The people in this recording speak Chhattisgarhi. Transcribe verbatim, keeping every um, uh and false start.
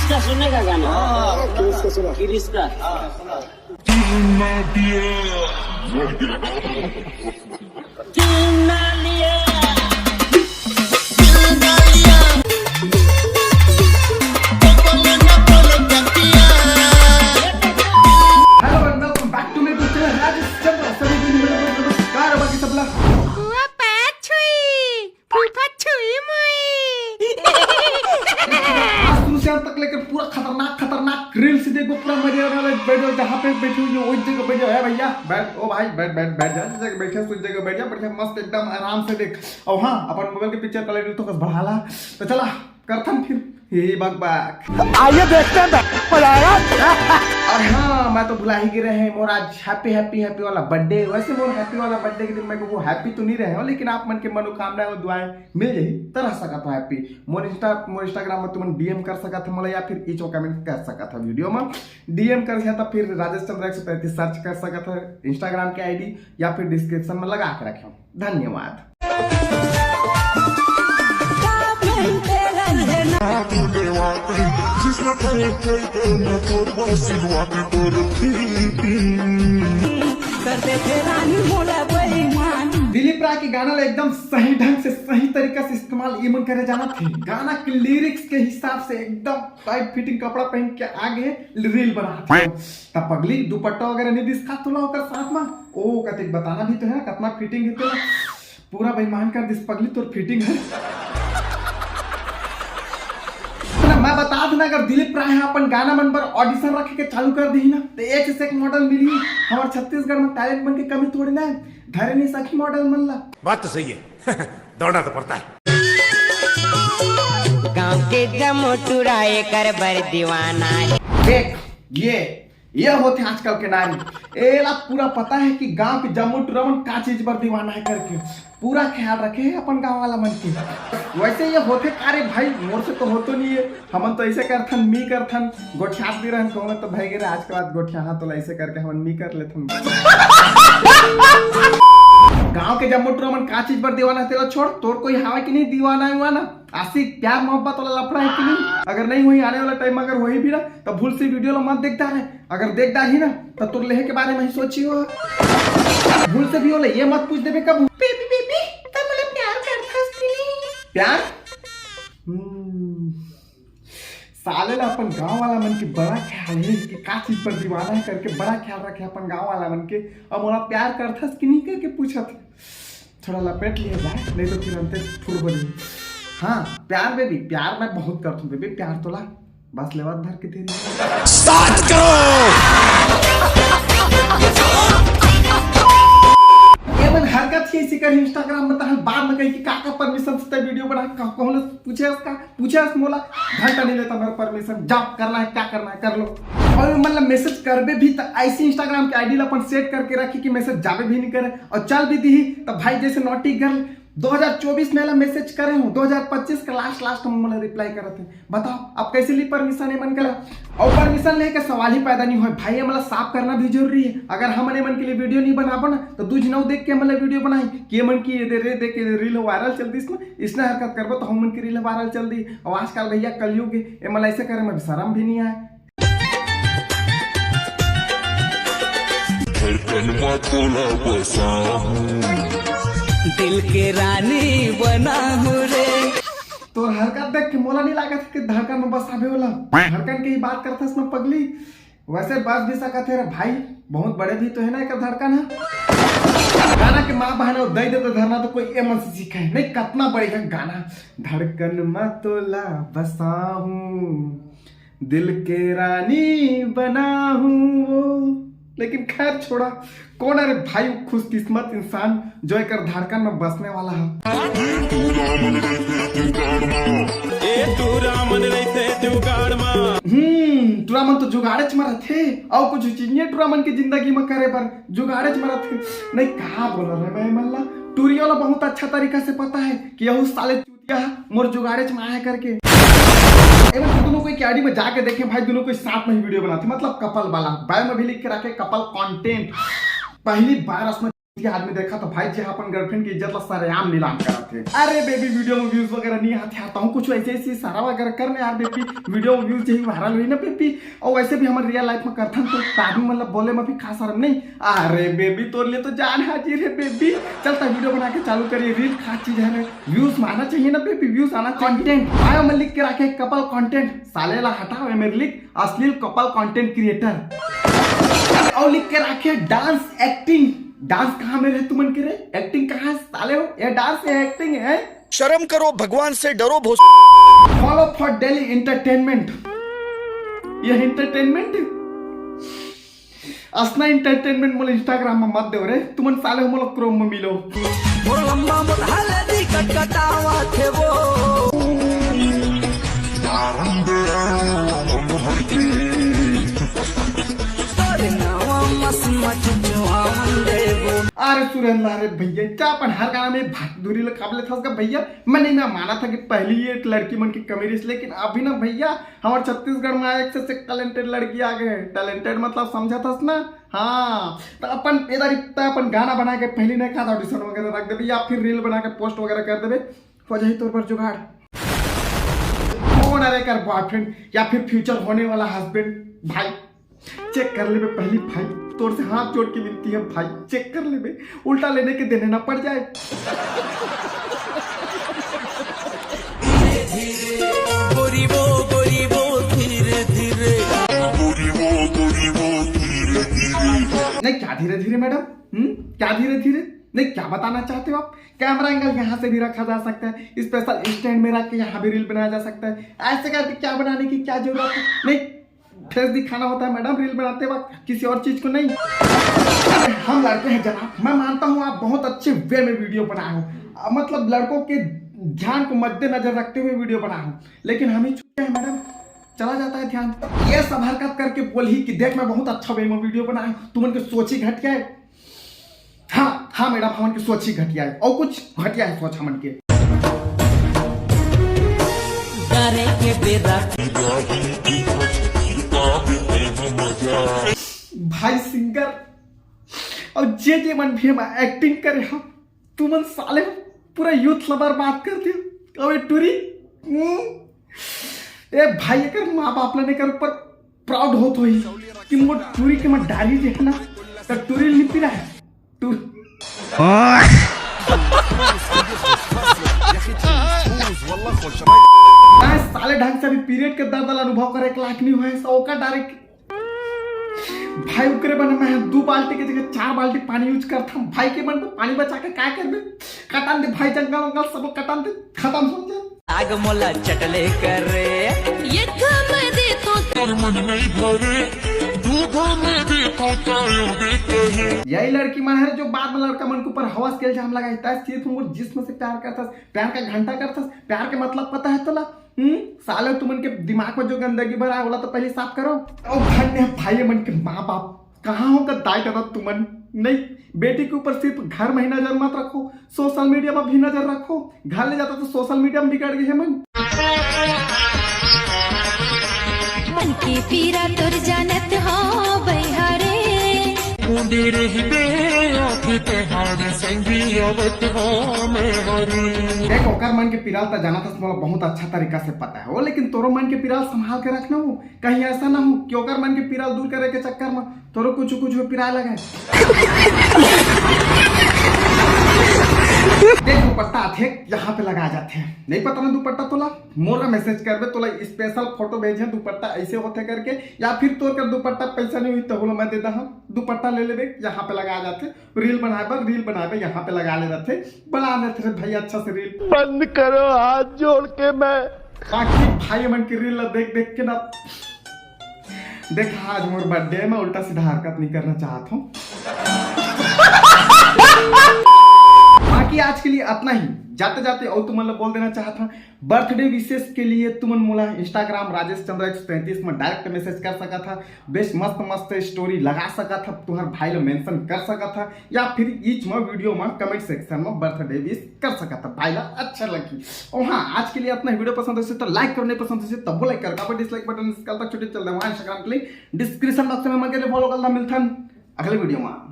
इसका सुनने का गाना। हाँ, हाँ, किरिस का सुना। किरिस का। Hello and welcome back to my YouTube channel Rajesh Chandra. सभी को मेरा नमस्कार। बाकी सबला हुआ पाछुई, फूफा छुई मुई। आज शुरू से अंत तक लेकर पूरा खतरनाक खतरनाक reels देखो, पूरा मजे आने वाले। बैठ जाओ, जहाँ पे बैठे हुए हो उस जगह बैठ जाओ। है भैया, बैठ, ओ भाई, बैठ बैठ बैठ जा, जिस जगह बैठे हो उस जगह बैठ जा, बढ़िया मस्त एकदम आराम से देख। और हाँ, अपन mobile के picture quality तो कस बढ़ा ला। तो चला करथन फिर ये बक बक। आइए देखते हैं, मजा आएगा। और हाँ, मैं तो भुला ही गिरे हैं, मोर आज happy happy happy वाला birthday। वैसे मोर happy वाला birthday के दिन मैं को वो happy तो नहीं रहे हो, लेकिन आप मन के मनोकामना और दुआएं मिल जाही, तरह सकत हो happy। मोर Insta, मोर Instagram में तुमन D M कर सकत हो मोला, या फिर इचो comment कर सकत हो video में। D M कर दिया तो फिर राजेश चंद्र एक सौ पैंतीस search कर सकत हो Instagram के I D, या फिर description में लगा के रखे हो। धन्यवाद। दिलीप राय के गाना ला एकदम सही ढंग से, सही तरीका से इस्तेमाल ये मन करे जाना थे। गाना के lyrics के हिसाब से एकदम tight fitting कपड़ा पहन के आगे reel बना थे। तब पगली दुपट्टा वगैरह नहीं दिखा तोला ओकर साथ में। ओ कतिक बताना भी तो है, कितना fitting है तेरा। पूरा बेईमान कर दिस पगली तोर fitting है। ना, मैं बता दूं ना, अगर दिलीप राय ह अपन गाना मन पर audition रखे के चालू कर दी ना, तो एक से एक model मिली। हमारे छत्तीसगढ़ में talent मन के कमी थोड़ी ना है, धरे नहीं सखी model मन ला। बात तो सही है। दौड़ना तो पड़ता है। गांव के जम्मो टूरा एकर बर दीवाना है। देख, ये ये होथे आजकल के नारी। एला पूरा पता है कि गांव के जम्मो टूरा मन का चीज बर दीवाना है करके। पूरा ख्याल रखे है अपन गांव वाला मन के। वैसे ये होथे का रे भाई, मोर से तो होतो नहीं है। हमन तो ऐसे करथन, मी करथन, गोठियात भी रहन कहूँ तो भाई गिरे आज के बाद गोठिया हाँ तो ऐसे करके हमन मी कर लेथन। गांव के जम्मो टूरा मन का चीज बर दीवाना है, तेला छोड़, तोर कोई हावय कि नहीं दीवाना वीवाना? आशिक, प्यार मोहब्बत वाला लफड़ा है कि नहीं? अगर नहीं हुई आने वाला time में अगर वही भी ना, तो भूल से video ला मत देख डारे। अगर देख डारही ना, तो तोर लेहे के बारे में ही सोची हो। भूल से भी होला, ये मत पूछ देबे कब। बेबी, बेबी, तब मोला प्यार करथस कि नहीं? प्यार? हम्म, साले ला अपन गांव वाला मन के बड़ा ख्याल है कि का चीज पर दीवाना है करके बड़ा ख्याल रखे अपन गांव वाला मन के। अब मोला प्यार करथस कि नहीं करके पूछत। थोड़ा लपेट लिया जाए, नहीं तो फिर अंते फुर हो जाए। हाँ, प्यार बेबी, प्यार मैं बहुत करथूं बेबी, प्यार तोला बस लेवत भर के तेरी। बात करो। ये मन हरकत ही ऐसी कर Instagram में तहन बाद में कही कि का का permission से video बना, का कौन पूछे उसका, पूछे अस मोला, घंटा नहीं लेता मेरा permission, जाओ करना है क्या करना है कर लो। और मतलब message करबे भी तो ऐसी Instagram के I D ला अपन set करके रखी कि message जाबे भी नहीं करे और चल भी दी तो भाई जैसे naughty girl दो हज़ार चौबीस में ला message करे हूँ, दो हज़ार पच्चीस के last last में मोला reply करत है। बताओ अब कैसे ली permission ये मन के ला? और permission लेके सवाल ही पैदा नहीं होय भाई, ये मतलब साफ करना भी जरूरी है। अगर हमन ये मन के लिए video नहीं बनाबो ना तो दूज नौ देख के मतलब video बनाई कि ये मन की ये दे रे देख के reel viral चल दी इसमें, इसने हरकत करबो तो हमन की reel viral चल दी। और आजकल भैया कलयुग है, ये मतलब ऐसे करे में शर्म भी नहीं आए। धड़कन मा तोला बसा हूँ। दिल के रानी बना हूँ रे। तोर हरकत देख के मोला नहीं लागत कि धड़कन में बसाबे वाला। धड़कन के ही बात करथस ना पगली। वैसे बस भी सकत है रे भाई, बहुत बड़े भी तो है ना एक धड़कन है। गाना के माँ बहन और दई दे तो धरना तो कोई एमन से सीखे नहीं, कितना बढ़िया गाना। धड़कन मा तोला बसा हूँ, दिल के रानी बना हूँ वो। लेकिन खैर छोड़ा, कौन अरे भाई खुशकिस्मत इंसान जो एकर धड़कन में बसने वाला है। ए टूरा मन रहिथे जुगाड़ मा। हम्म, टूरा मन तो जुगाड़ेच में रहथे, और कुछ चीज नहीं टूरा मन की जिंदगी में करे बर जुगाड़ेच में रहथे। नहीं कहा बोला रे मैं मल्ला, टूरी वाला बहुत अच्छा तरीका से पता है कि यहू साले चूतिया मोर जुगाड़ेच में आया करके। एवं तो दोनों कोई क्याडी में जाके देखे भाई, दोनों कोई साथ में ही video बनाते, मतलब couple वाला। Bio में भी लिख के रखे couple content। पहली बार उसमें ये आदमी देखा तो भाई जी अपन गर्लफ्रेंड की इज्जत ला सरेआम नीलाम करत हे। अरे बेबी, वीडियो में व्यूज वगैरह नहीं आते यार, तहूँ कुछ ऐसे ऐसे इशारा वगैरह करने यार बेबी, वीडियो में व्यूज यही वायरल हुई ना बेबी। और वैसे भी हमर रियल लाइफ में करथन तो आदमी मतलब बोले में भी का शर्म नहीं। अरे बेबी, तोर लिए तो जान हाजिर है बेबी। चलता वीडियो बना के चालू करिए, रील खास चीज है ना, व्यूज में आना चाहिए ना बेबी, व्यूज आना चाहिए। कंटेंट आयो में लिख के रखे कपल कंटेंट, साले ला हटाओ, ये मेरे लिख अश्लील कपल कंटेंट क्रिएटर। और लिख के रखे डांस एक्टिंग, डांस कहाँ में रहे तुमन के रे, एक्टिंग कहाँ है साले हो, ये डांस है एक्टिंग है? शर्म करो, भगवान से डरो भोस। Follow for daily entertainment, ये एंटरटेनमेंट, असना एंटरटेनमेंट मोला इंस्टाग्राम में मत देव रे, तुमन साले हो मोला क्रोम में मिलो। मोर लंबा मोटहा ले दी कटकटावत हे वो। तोरे नावा मस मचुआवन देबो। अरे सुरेंद्र, अरे भैया, क्या अपन हर गाना में भात दूरी ले काबले था उसका भैया? मैं नहीं ना माना था कि पहली ये लड़की मन की कमी रिस, लेकिन अभी ना भैया, हमारे छत्तीसगढ़ में एक से, से टैलेंटेड लड़की आ गए हैं। टैलेंटेड मतलब समझा था ना? हाँ, तो अपन इधर इतना अपन गाना बना के पहली नहीं कहा था ऑडिशन वगैरह रख देबे या फिर रील बना के पोस्ट वगैरह कर देबे, हो जाही तोर पर जुगाड़। कौन अरे कर बॉयफ्रेंड या फिर फ्यूचर होने वाला हस्बैंड? भाई चेक कर लेबे पहली भाई, तोर से हाथ जोड़ के विनती है भाई, चेक कर लेबे, उल्टा लेने के देने ना पड़ जाए। गोरी वो, गोरी वो, धीरे धीरे। गोरी वो, गोरी वो, धीरे धीरे। नहीं, क्या धीरे धीरे मैडम? हम्म, क्या धीरे धीरे? नहीं, क्या बताना चाहते हो आप? कैमरा एंगल यहाँ से भी रखा जा सकता है, स्पेशल स्टैंड में रख के यहाँ भी रील बनाया जा सकता है। ऐसे करके क्या बनाने की क्या जरूरत है? नहीं, फेस दिखाना होता है मैडम रील बनाते वक्त, किसी और चीज को नहीं। हम लड़के हैं जनाब, मैं मानता हूँ आप बहुत अच्छे वे में वीडियो बनाए हो, आ, मतलब लड़कों के ध्यान को मद्देनजर रखते हुए वीडियो बनाए हो, लेकिन हम ही चुके हैं मैडम, चला जाता है ध्यान। ये सब हरकत करके बोलही कि देख मैं बहुत अच्छा वे में वीडियो बनाए हूँ, तुमन के सोच ही घटिया है। हाँ हाँ मैडम, हमन के सोच ही घटिया है, और कुछ घटिया है सोच हमन के। डरे के बेरा। भाई सिंगर, और जे जे मन भी हम एक्टिंग करे हो, तुमन साले पूरा यूथ ला बर्बाद कर दियो। अबे टूरी, हम्म? ए भाई, एकर माँ बाप ला एकर ऊपर प्राउड होत होही कि मोर टूरी के मैं डारी जे है ना, तो टूरी लिपि रहा है। तू साले ढंग से अभी पीरियड के दर्द ला अनुभव करे के लायक नहीं हुए, सो ओकर डायरेक्ट भाई, ओकरे बर मैं दू बाल्टी के जगह चार बाल्टी पानी यूज करथन। भाई के मन पे पानी बचा के का करबे? कटन दे भाई, जंगल वंगल सब कटन दे, खत्म हो जाए। आग मोला चटले कर रे। ये काम दे तो तोर मन नहीं भरे, दूध में देखो कायो देते हैं। यही लड़की मन है जो बाद में लड़का मन के ऊपर हवस के इल्जाम लगाई, तैं सिर्फ मोर जिस्म से प्यार करथस, प्यार का घंटा करथस, प्यार के मतलब पता है तोला? हम्म, साले तुमन के दिमाग में जो गंदगी भरा है, ओला तो पहले साफ करो। ओ धन्य भाई मन के माँ बाप, कहाँ हो का दाई दादा तुमन? नहीं, बेटी के ऊपर सिर्फ घर में ही नजर मत रखो, सोशल मीडिया पर भी नजर रखो। घर ले जाता तो सोशल मीडिया में बिगड़ गए मन। मन के पीरा तोर जानत हो बइहा रे। मुंडी रहिबे आँख तहार संगी आवत हो मैं हरी। देख, ओकर मन के पीरा ल त जानत हस, मोला बहुत अच्छा तरीका से पता है वो, लेकिन तोरो मन के पीरा ल संभाल के रखना हो, कहीं ऐसा ना हो कि ओकर मन के पीरा ल दूर करे के चक्कर में तोरो कुछ कुछ पिराए लगे। देख, दुपट्टा आथे, यहाँ पे लगा जाथे। नहीं पता ना दुपट्टा तोला, मोला मैसेज करबे, तोला स्पेशल फोटो भेजे दुपट्टा ऐसे होथे करके, या फिर तोर कर दुपट्टा पैसा नहीं हुई तो बोलो मैं दे दहा, दुपट्टा ले लेबे, यहाँ पे लगा जाथे। रील बनाए बर, रील बनाए बर यहाँ पे लगा ले रहथे, बना लेथे रे भैया अच्छा से रील। बंद करो हाथ जोड़ के मैं। बाकी भाई मन के रील ला देख देख के ना, देखा आज मोर बर्थडे, मैं उल्टा सीधा हरकत नहीं करना चाहत हूँ। बाकी आज के लिए इतना ही। जाते जाते और तुमन ला बोल देना चाहत हूँ, बर्थडे विशेष के लिए तुमन मोला Instagram राजेश चंद्रा एक सौ तैंतीस में डायरेक्ट मैसेज कर सकत हा। बेस्ट मस्त मस्त स्टोरी लगा सकत हा, तुम्हार भाई ला मेंशन कर सकत हा, या फिर ईच में वीडियो में कमेंट सेक्शन में बर्थडे विश कर सकत हा, भाई ला अच्छा लगी। और हाँ, आज के लिए अपना वीडियो पसंद होइसे तो लाइक करो, नहीं पसंद होइसे तब वो लाइक कर, काबर डिसलाइक बटन निकालता छोटे चल रहा है Instagram के लिए, डिस्क्रिप्शन बॉक्स में मन के फॉलो कर ला। मिलथन अगले वीडियो में।